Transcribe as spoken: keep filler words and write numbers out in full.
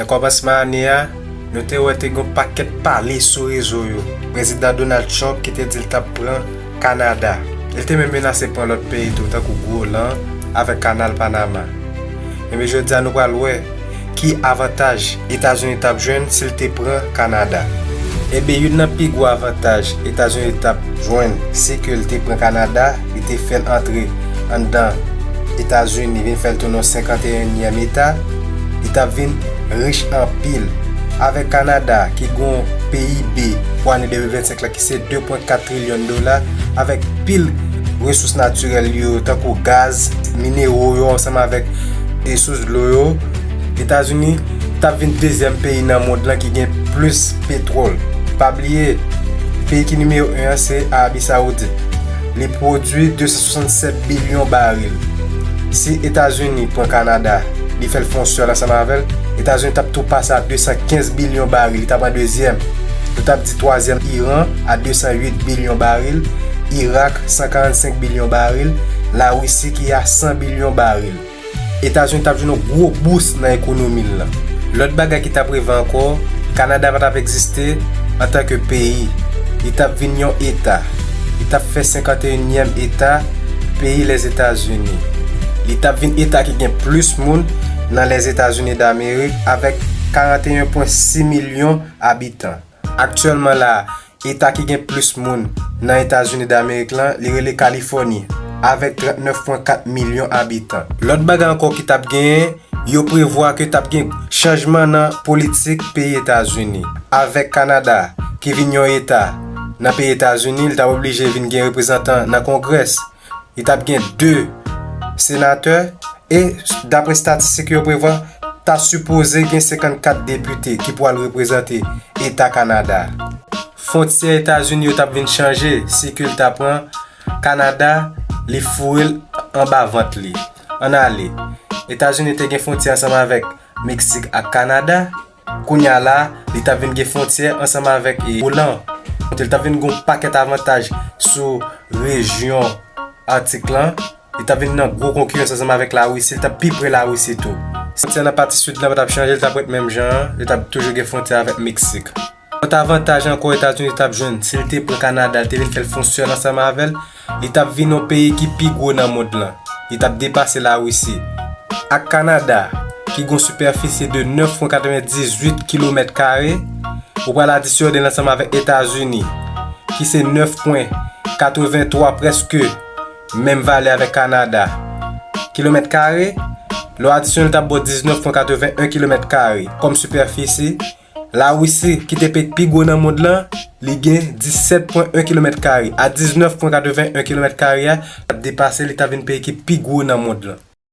Nan kòmansman ane a, nou te wè te gen yon pakèt pale sou rezo yo. Prezidan Donald Trump ki te di l t ap pran Kanada. Li te menm menase pran lòt peyi tou, tankou Gwolan avèk Kanal Panama. Ebyen, jodi a nou pral wè ki avantaj Etazini t ap jwenn si l te pran Kanada. Ebyen, youn nan pi gwo avantaj Etazini t ap jwenn, se ke l te pran Kanada, li te fè l antre anndan Etazini, vin fè l tounen yon senkanteyenyèm eta, li t ap vin rich anpil. Avèk Kanada, ki gen yon P I B pou ane de mil vennsenk la, ki se de pwen kat trilyon dola, avèk pil resous natirèl yo, tankou gaz, minero yo, ansanm avèk resous dlo yo, Etazini t ap vin dezyèm peyi nan mond lan ki gen plis petwòl. Pa bliye, peyi ki nimewo en an se Arabi Sawoudit. Li pwodui de san swasannsèt bilyon baril. Si Etazini pran Kanada, li fè l fè yon sèl ansanm avè l, Etazini t ap tou pase a de san kenz bilyon baril, li t ap an dezyèm. Nou t ap di twazyèm Iran a de san uit bilyon baril, Irak san karannsenk bilyon baril, Larisi ki a san bilyon baril. Etazini t ap jwenn yon gwo bous nan ekonomi l lan. Lòt bagay ki t ap rive ankò, Kanada pa t ap egziste antanke peyi. Li t ap vin yon eta. Li t ap fè senkanteyenyèm eta peyi Lèzetazini. Li t ap vin eta ki gen plis moun nan Lèzetazini Damerik avèk karanteyen pwen sis milyon abitan. Aktyèlman la, eta ki gen plis moun nan Etazini Damerik lan, li rele Kalifòni, avèk trannèf pwen kat milyon abitan. Lòt bagay ankò ki t ap genyen, yo prevwa ke t ap gen chanjman nan politik peyi Etazini, avèk Kanada ki vin yon eta nan peyi Etazini, li t ap oblije vin gen reprezantan nan Kongrès. Li t ap gen de senatè e, dapre estatistik yo prevwa, ta sipoze gen senkannkat depite ki pral reprezante eta Kanada. Fwontyè Etazini yo t ap vin chanje, si ke l ta pran Kanada, li foure l anba vant li. Ann ale. Etazini te gen fwontyè ansanm avèk Meksik ak Kanada. Kounye a la, li t ap vin gen fwontyè ansanm avèk, e, Oland. Kote li t ap vin gen yon pakèt avantaj sou rejyon Atik lan. Li t ap vin nan gwo konkirans ansanm avèk Larisi, li t ap pi pre Larisi tou. Fwontyè nan pati sid lan pa t ap chanje, li t ap ret menm jan an, li t ap toujou gen fwontyè avèk Meksik. Lòt avantaj ankò Etazini t ap jwenn, si l te pran Kanada, li te vin fè l fè yon sèl ansanm avè l, li t ap vin yon peyi ki pi gwo nan mond lan. Li t ap depase Larisi. Ak Kanada, ki gen yon sipèfisi de nèf pwen katrevendizuit kilomèt kare, ou pral adisyone l ansanm avèk Etazini, ki se nèf pwen katrevenntwa, prèske menm valè avèk Kanada. Kilomèt kare, lè w adisyone l, t ap ba w diznèf pwen katrevenn en kilomèt kare kòm sipèfisi. Larisi, ki te peyi k pi gwo nan mond lan, li gen disèt pwen en kilomèt kare. A diznèf pwen katrevenn en kilomèt kare a, t ap depase, li t ap vin peyi ki pi gwo nan mond lan.